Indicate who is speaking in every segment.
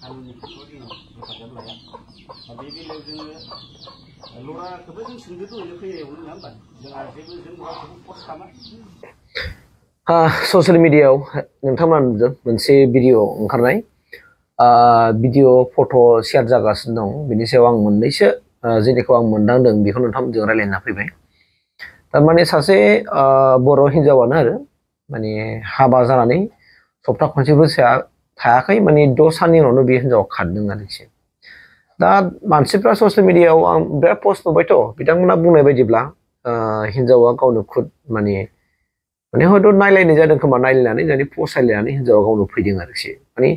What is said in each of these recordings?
Speaker 1: कानुननि खेथ्रआव जोङो हेफाजाब लाया बे बेलायाव जोङो लराखौबो जों सोंदो दहैनो फैनायावनो नङा होमबा जोंहा जेबो जों रावखौबो फर्स खालामा
Speaker 2: ससियेल मिडियायाव नोंथांमोना नुदों मोनसे भिडिअ ओंखारनाय भिडिअ फट' शेयार जागासिनो दं बिनि सायाव आं मोननैसो जेखौ आं मोनदांदों बेखौ नोंथांमोनजों रायलायना फैबाय थारमाने सासे बर' हिन्जावानो आरो माने हाबा जानानै सप्ता खनसेबो थायाखै माने 6 साननि उनावनो बे हिन्जावा खारदों आरोखि दा मानसिफ्रा ससियेल मिडियायाव आं बिराद पस्ट नुबायथ' बिथांमोना बुंनाय बायदिब्ला हिन्जावा गावनो खुद माने हयथ' नायलायनाय जादों खोमा नायलायनानै जानि फसायलायनानै हिन्जावा गावनो फैदों आरोखि माने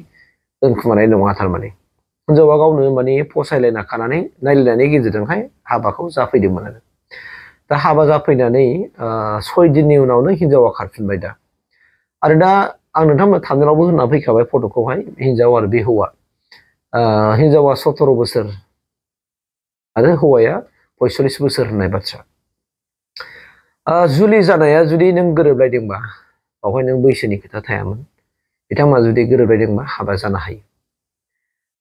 Speaker 2: दोनखुमानाय नङा थारमाने हिन्जावा गावनो माने फसायलायना खानानै नायलायनायनि गेजेरजोंहाय हाबाखौ जाफैदोंमोन आरो दा हाबा जाफैनानै 6 दिननि उनावनो हिन्जावा खारफिनबाय दा आरो दा आं नोंथांमोन थांनायावबो होना फैखाबाय फट'खौहाय हिन्जाव आरो बे हौवा हिन्जावा 17 बोसोर आरो हौवाया 45 बोसोर होननाय बाथ्रा जुलि जानाया जुदि नों गोरोबलायदोंबा बावहाय नों बैसोनि खोथा थायामोन बिथांमोना जुदि गोरोबलायदोंबा हाबा जानो हायो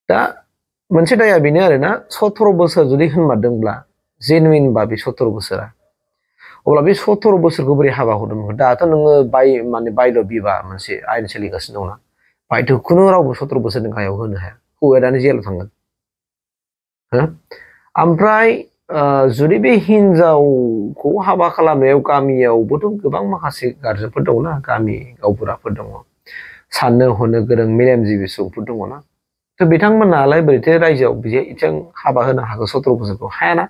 Speaker 2: दा मोनसे दाया बेनो आरोना 17 बोसोर जुदि होनमारदोंब्ला जेनुइन बा बे 17 बोसोरा अब्ला बे 17 बोसोरखौ बोरै हाबा हरदोंमोन दाथ' नोङो बायल' बिबा मोनसे आयेन सोलिगासिनो दंना बायथ'खौनो रावबो 17 बोसोरनि गाहायाव होनो हाया हौवाया दानो जेलाव थांगोन ओमफ्राय जुदि बे हिन्जावखौ हाबा खालामनायाव गामियावबोथ' गोबां माखासे गारजेनफोर दंना गामि गावबुराफोर दङ साननो हनो गोरों मेलेमजिबि सुबुंफोर दङना थ' बिथांमोनालाय बोरैथो रायजोआव बिजों हाबा होनो हागौ 17 बोसोरखौ हायाना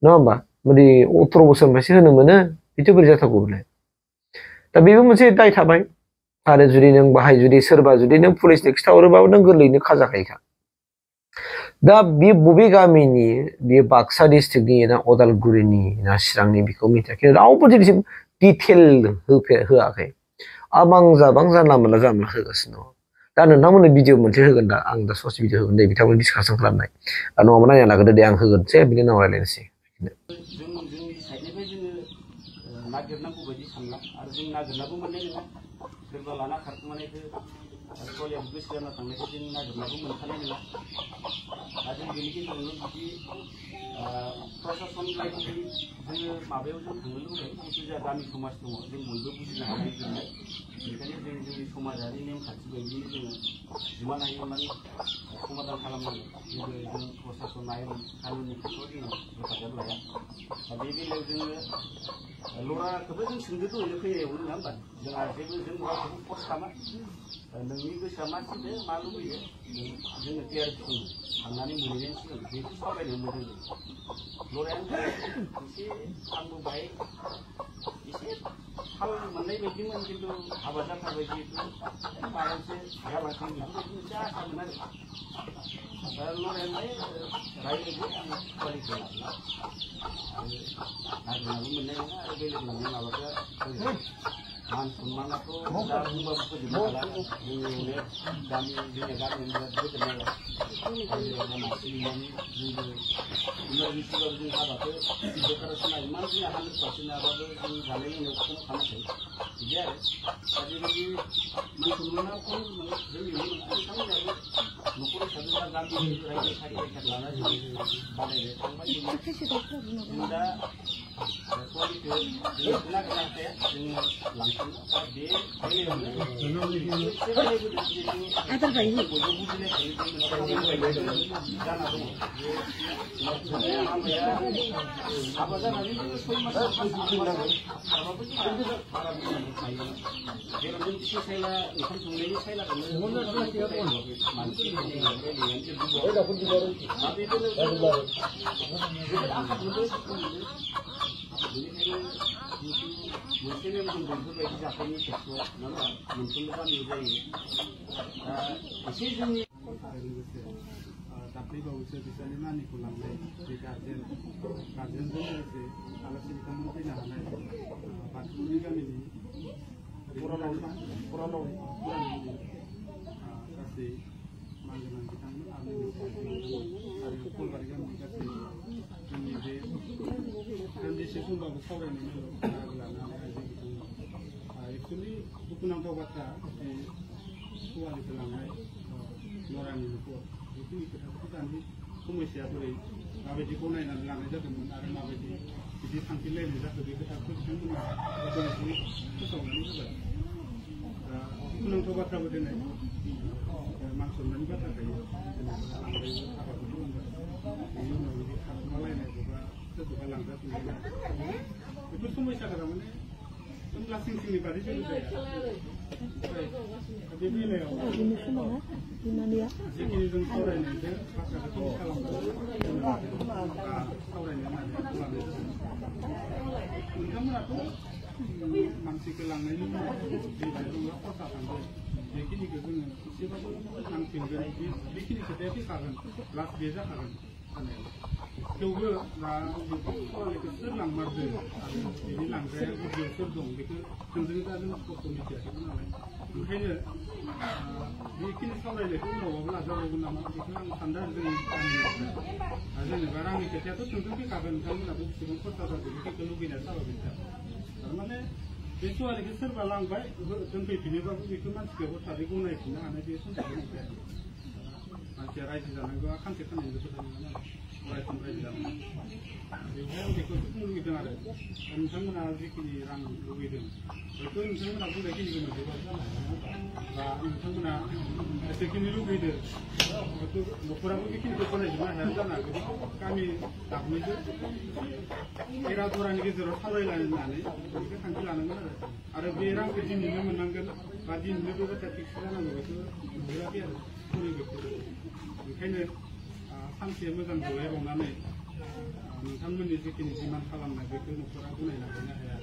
Speaker 2: नङा होमबा बिदि 18 बोसोरनिफ्रायसो होनो मोनो बेथ' बोरै जाथावगौ बेलाय दा बेबो मोनसे दाय थाबाय आरो जुदि नों बाहाय जुदि सोरबा जुदि नों पुलिसनो खिथाहरोबाबो नों गोरलैयैनो खाजाखायोखा दा बे बबे गामिनि बे बाक्सा डिस्ट्रिक्टनि ना अदालगुरिनि ना चिरांनि बेखौ मिथियाखै रावबो दिनैसिम डिटेल होआखै आबां जाबां जानला मोनला होगासिनो दङ दा नोंथांमोननो भिडिअ मोनसे होगोन दा आं दा ससे भिडिअ होगोन दे बिथांमोन डिसकासन खालामनाय नङाबा नायना लाग्रोदो दे आं होगोनसै बिनि उनाव रायलायनोसै
Speaker 1: जोंनि साइडनिफ्राय जोङो नागिरनांगौ बायदि सानला आरो जों नागिरनाबो मोननाय नङा सोरबा लाना खारखुमानायखौ सलियाव गोसो जाना थांनायखौ जों नागिरनाबो मोनखानाय नङा दा जों बेनि गेजेरावनो जुदि प्रसासन बायदि जोङो माबायाव जों थांनो लुबैयो जितु जोंहा गामि समाज दङ जों बयबो बुजिनो हानाय जोंनाय बेनिखायनो जों जोंनि समाजारि नेमखान्थि बायदियै जोङो जिमान हायो इमान समाधान खालामनांगौ जेबो जों प्रसासन आयेन कानुननि खेथ्रआव जोङो हेफाजाब लाया दा बे बेलायाव जोङो लराखौबो जों सोंदो दहैनो फैनायावनो नङा होमबा जोंहा जेबो जों रावखौबो फर्स खालामा नोंनि गोसोआ मा थिनदो मा लुबैयो जोङो टिआरपिखौ थांनानै मोनहैनायनि सिगां बेखौ सावरायनो मोजां जायो लरायानो एसे आंबो बाहाय एसे थाल मोननाय बायदिमोन खिन्थु हाबा जाथारबाय जिहेतु माबासो जालासै बेफोरबायदि मोनसे आसामोन आरो दा लरायालाय रायज्लायदो आं कुवालिखौ लाला आरो नागिरनाबो मोननाय नङा आरो बेलेग लांनाय माबाखौ मान सन्मानाथ' दा बुंबाबो फोजोबनो हाला जोंनि अनेक गामि जोंनि गामियानो बिराद गोदोर नालाय रायजो राजा मानसि लिंनानै जोंबो इमारजेन्सिबाबो जों हाबाखौ सरकारा इमान जोंहा 100% नङाबाबो जों जानाय लोंनायाव खम खालामाखै बिदि आरो दा बेबायदि मान सन्मानाखौ जोंनि बिथांमोनाबो न'खर हिसाबै बा गामि रायजो सारि रायखार लानानै बानायनो थांबाय जों दा कुवालिखौ जों नागिरनो हाखाया जोङो लांफिनो दा बे बेलायावनो एसे रायलायबोदों जिहेतु बयबो बुजिलायखायो जों जाना दङ बे हाबाया हाबा जानानै जोङो 6 मास माबाबो जोंहा बारा बुंनांगौ थायो जेराव जों फिसा सायला ओंखाम संनायनि सायलाखौनो मानसि रायलायनानै जों दा बे बेलायाव जोबोद आघात मोनदों दुखु मोनदों बेनिखायनो जिहेतु मोनसे नेम दं बेफोरबायदि जाथायनि खेथ्रआव नङा होमबा मोनफ्रोमबो गामियाव जायो दा एसे जोंनि लोगोसे दाख्लैबावैसो बिसोरनि मानिखौ लांनाय जे गार्जेनजों लोगोसे आलासि बिथांमोन फैनो हानाय बाथौनि गामिनि बरालावरि गासै मानगोनां बिथांमोन आरो कलबारि गामिनि गासै जोंनि बे दान्दिसे समबाबो सावरायनानै बाहागो लानानै आइजो बिथांमोन एक्सुवेलि दुखुनांथाव बाथ्रा बे कुवालिखौ लांनाय
Speaker 3: लरानि न'खर बेखिनि खोथाखौ दानि समस्या बोरै माबायदि गनायनानै लानाय जादोंमोन आरो माबायदि बिदि थांखिलायनाय जाखो बे खोथाखौ बिथांमोना गोबाङै फोसावनानै होबाय दा दुखुनांथाव बाथ्राबो दिनै मान सनमाननि बाथ्रा थायो हाबाखौ खालामबाय बेनि उनाव बिदि खारखोमालायनाय बबा सोरखौबा लांजाफिनलायनाय बेफोर समस्याफोरा माने लासिं सिंनि बादै जेबो जाया बे बेलायाव जिखिनि जों सावरायनायजों बाथ्राखौ खालामदों सावरायनो होननानै लानाय जादों नोंथांमोनाथ' मानसिखौ लांनायनि उनाव जि माइरंआ खरसा थांगोन बेखिनिखौ जोङो एसेबाबो नांफिनगोन बेखिनि खोथाया फैखागोन लास्ट बे जाखागोन जानायाव थेवबो दा फरायनायखौ सोर लांमारदों आरो बिनि लांग्राया गिदिर सोर दं बेखौ थोंजोङै दा जों स्पष्ट मिथियाखैमोन नालाय ओंखायनो बेखिनि सावरायनायखौ उनावबाबो लाजाबावगोन नामा बेखौ आं सानदों आरो जोंनि गामिनिफ्राय जेनेबा रांनि खोथायाथ' थोंजों फैखागोन नोंथांमोनाबो बेसेबां खरसा जादों बेखौ लुबैनाया जाबाय थारमाने बे सवारिखौ सोरबा लांबाय दोनफैफिनोबाबो बेखौ मानसिखौ हथारै गनायफिननो हानाय बे समस्याखौ नंखाया मानसिया रायजो जानांगौआ खानसे खाननैनिल' खोथा नङा नालाय अरायसम रायजो जानांगौ बेवहाय आं बेखौसो बुंनो लुगैदों आरो नोंथांमोना जिखिनि रां लुगैदों हयथ' नोंथांमोना बुंनायखिनिखौ मोनजोबाबो जानो हागौ बा नोंथांमोना जेखिनि लुगैदों हयथ' न'खराबो बेखिनिखौ गनायजोबनो हाया जानो हागौ गामि दाबनैजों एरा जरानि गेजेराव सावरायलायनानै बेखौ थांखि लानांगोन आरो बे रांखौ दिनैनो मोननांगोन बा दिनैनो बे बाथ्रा फिक्स जानांगौ बेखौ नुहराखै आरो सोलिबोखौ ओंखायनो सानसे मोजां जलायबावनानै नोंथांमोननि जिखिनि डिमान्ड खालामनाय बेखौ न'खरा गनायना होनो हाया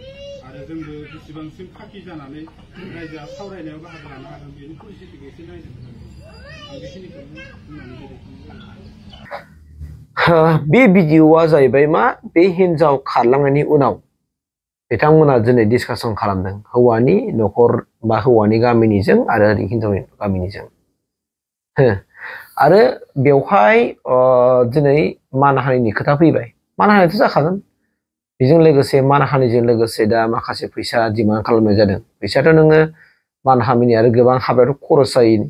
Speaker 3: आरो जोंबो बेसेबांसिम खाखि जानानै रायजोआ सावरायनायाव बाहागो लानो हागोन बेनि पलिसिटिखौ एसे नायनो आं बेखिनिखौनो बुंनानै
Speaker 2: बे भिडिअआ जाहैबाय मा बे हिन्जाव खारलांनायनि उनाव बिथांमोना दिनै डिसकासन खालामदों हौवानि न'खर बा हौवानि गामिनिजों आरो हिन्जावनि गामिनिजों आरो बेवहाय दिनै मानहानिनि खोथा फैबाय मानहानिथ' जाखागोन बेजों लोगोसे मानहानिजों लोगोसे दा माखासे फैसा डिमान्ड खालामनाय जादों फैसायाथ' नोङो मानहानिनि आरो गोबां हाबायाथ' खरस जायो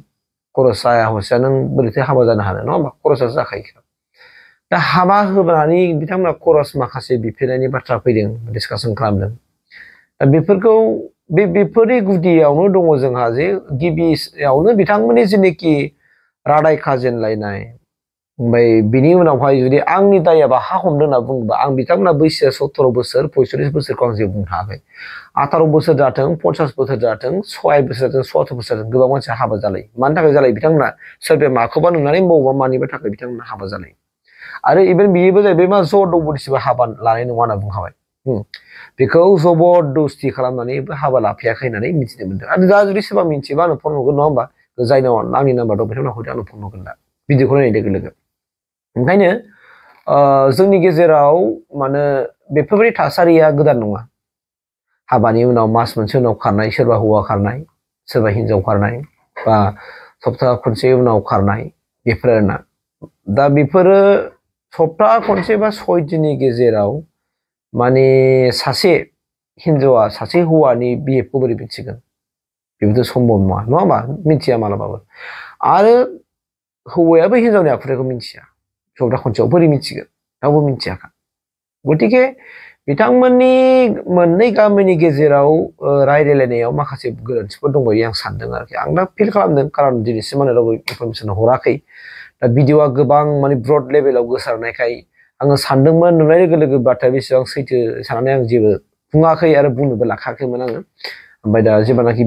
Speaker 2: खरस जाया हसिया नों बोरैथो हाबा जानो हानो नङा होमबा खरसासो जाखायो दा हाबा होनानै बिथांमोना खरस माखासे बिफिननायनि बाथ्रा फैदों डिसकासन खालामदों दा बेफोरखौ बेफोरनि गुदियावनो दङ जोंहा जे गिबियावनो बिथांमोननि जेनोखि रादाय खाजेनलायनाय ओमफ्राय बिनि उनावहाय जुदि आंनि दायाबा हा हमदों होनना बुङोबा आं बिथांमोना बैसोआ 17 बोसोर 45 बोसोरखौ आं जेबो बुंनो हायाखै 18 बोसोर जाथों 50 बोसोर जाथों 6 बोसोर जाथों 76 बोसोर जाथों गोबां मानसिया हाबा जालायो मानि थाखाय जालायो बिथांमोना सोरबाया माखौबा नुनानै बबावबा मानिबा थाखाय बिथांमोना हाबा जालायो आरो इभेन बेबो जाहैबाय मा जबरदस्तिबो हाबा लानाय नङा होनना बुंखाबाय बेखौ जबरदस्ति खालामनानैबो हाबा लाफैयाखै होननानै मिथिनो मोनदों आरो दा जुदि सोरबा मिथियोबा आंनो फन हरगोन नङा होमबा जायनाव आंनि नाम्बार दं बिथांमोना हयथ' आंनो फन हरगोन दा भिडिअखौ नायनाय लोगो लोगो ओंखायनो जोंनि गेजेराव माने बेफोरबायदि थासारिया गोदान नङा हाबानि उनाव मास मोनसे उनाव खारनाय सोरबा हौवा खारनाय सोरबा हिन्जाव खारनाय बा सप्ता खनसे उनाव खारनाय बेफोर आरोना दा बेफोरो सप्ता खनसे बा 6 दिननि गेजेराव माने सासे हिन्जावा सासे हौवानि बिहेभखौ बोरै मिथिगोन बेबोथ' सम्भब नङा होमबा मिथिया मालाबाबो आरो हौवायाबो हिन्जावनि आखुथायखौ मिथिया सप्ता खनसेयाव बोरै मिथिगोन रावबो मिथियाखा गतिके बिथांमोननि मोननै गामिनि गेजेराव रायज्लायलायनायाव माखासे गोरोन्थिफोर दंबायो आं सानदों आरोखि आं दा फिल खालामदों खारन दिनैसिम आंनो रावबो इनफरमेसन हराखै दा भिडिअआ गोबां माने ब्रड लेभेलाव गोसारनायखाय आङो सानदोंमोन नुनाय लोगो लोगो बाथ्राया बेसेबां सैथो साननानै आं जेबो बुङाखै आरो बुंनोबो लाखायाखैमोन आङो ओमफ्राय दा जेब्लानाखि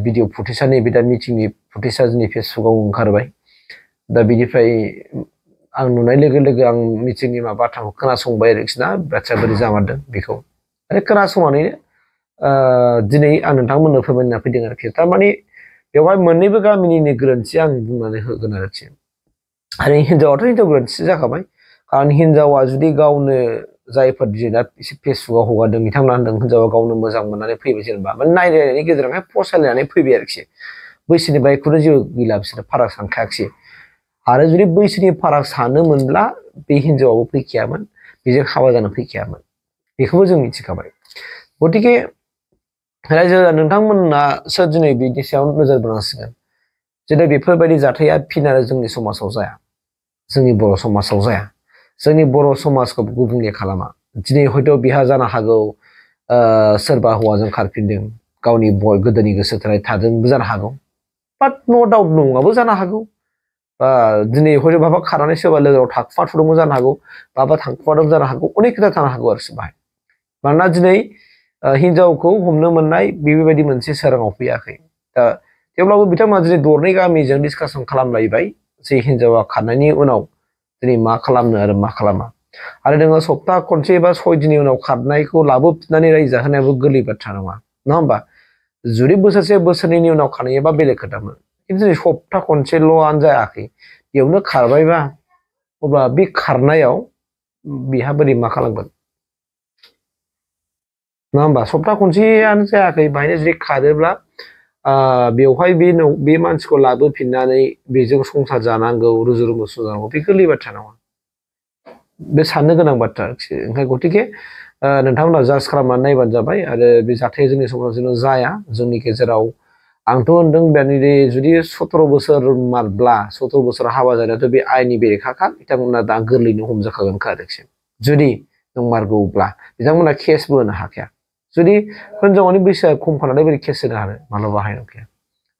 Speaker 2: भिडिअ फुटेजआ नैबे दा मिटिंनि फुटेजआ जोंनि फेसबुकआव ओंखारबाय दा बिनिफ्राय आं नुनाय लोगो लोगो आं मिटिंनि बाथ्राखौ खोनासंबाय आरोखि ना बाथ्राया बोरै जामारदों बेखौ आरो खोनासंनानै दिनै आं नोंथांमोननो फोरमायना फैदों आरोखि थारमाने बेवहाय मोननैबो गामिनिनो गोरोन्थि आं बुंनानै होगोन आरोखि आरो हिन्जावाथ' हिन्जाव गोरोन्थि जाखाबाय खारन हिन्जावा जुदि गावनो जायफोर दिनै एसे फेसबुकआव हगारदों बिथांमोना होनदों हिन्जावा गावनो मोजां मोननानै फैबाय जेनेबा माने नायलायनायनि गेजेरजोंहाय फसायलायनानै फैबाय आरोखि बैसोनि बाइकखौनो जेबो गैला बिसोर फाराग सानखायाखिसै आरो जुदि बैसोनि फाराग सानोमोनब्ला बे हिन्जावाबो फैखायामोन बेजों हाबा जानो फैखायामोन बेखौबो जों मिथिखाबाय गतिके रायजो नोंथांमोना सोर दिनै बिनि सायाव नोजोर बोनांसिगोन जुदि बेफोरबायदि जाथाया फिन आरो जोंनि समाजाव जाया, जोंनि बर' समाजाव जाया, जोंनि बर' समाजखौ गुबुंले खालामा। दिनै हयथ' बिहा जानो हागौ सोरबा हौवाजों खारफिनदों, गावनि गोदोनि गोसो थोनाय थादोंबो जानो हागौ, बाट नो डाउट नङाबो जानो हागौ। दिनै हयथ' बहाबा खारनानै सोरबा लोगोआव थाखुमाथ'दोंबो जानो हागौ, बहाबा थांखुमादोंबो जानो हागौ, अनेक खोथा थानो हागौ आरो बाहाय। मानोना दिनै हिनजावखौ हमनो मोननाय बेबायदि मोनसे सोराङाव फैयाखै। दा थेवब्लाबो बिथांमोना दिनै दरनै गामिजों डिसकासन खालामलायबाय जे हिनजावा खारनायनि उनाव दिनै मा खालामनो आरो मा खालामा। आरो नोङो सप्ता खनसे बा 6 दिननि उनाव खारनायखौ लाबोफिननानै रायजो जाहोनायाबो गोरलै बाथ्रा नङा, नङा होमबा? जुदि बोसोरसे बोसोरनैनि उनाव खारनायबा बेलेग खोथामोन, खिन्थु दिनै सप्ता खनसेल'आनो जायाखै, बेयावनो खारबायबा अब्ला बे खारनायाव बिहा बोरै मा खालामगोन, नङा होमबा? सप्ता खनसेयानो जायाखै, बाहायनो जुदि खारोब्ला बेवहाय बे मानसिखौ लाबोफिननानै बेजों संसार जानांगौ, रुजु रुमु जानांगौ, बे गोरलै बाथ्रा नङा। बे साननो गोनां बाथ्रा। ओंखायनो गतिके नोंथांमोना जाज खालामनानै नायबानो जाबाय। आरो बे जाथाया जोंनि समाजाव जाया। जोंनि गेजेराव आंथ' होनदों जुदि 17 बोसोर मारब्ला 17 बोसोर हाबा जानायाथ' बे आयेननि बेरेखाखा, बिथांमोना दा गोरलैनो हमजाखागोनखा आरोखि। जुदि नंमारगौब्ला बिथांमोना केसबो होनो हाखाया। जुदि हिनजावनि बैसोआ खम खानानै बोरै केस होनो हानो, मालाबा हाया नंखाया।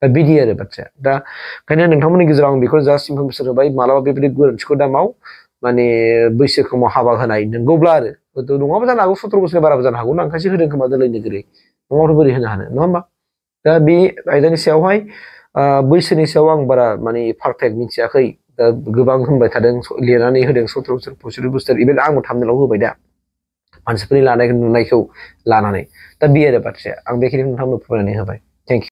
Speaker 2: दा बिदि आरो बाथ्राया। दा ओंखायनो नोंथांमोननि गेजेराव आं बेखौ जास्ट इनफरमेसन होबाय। मालाबा बेबायदि गोरोन्थिखौ दा माव, माने बैसो खमाव हाबा होनाय नंगौब्ला आरो नङाबो जानो हागौ, 17 बोसोरनि बाराबो जानो हागौ, ओंखायसो होदों खोमा दोनलायनो गोरै, नङाबाथ' बोरै होनो हानो, नङा होमबा? दा बे आयदानि सायावहाय बैसोनि सायाव आं बारा माने पारफेक्ट मिथियाखै। दा गोबां होनबाय थादों, लिरनानै होदों 17 बोसोर 65 बोसोर, इभेन आंबो थामनेलाव होबाय दा मानसिफोरनि नुनायखौ लानानै। दा बे आरो बाथ्राया, आं बेखिनिखौ नोंथांनो फोरमायनानै होबाय।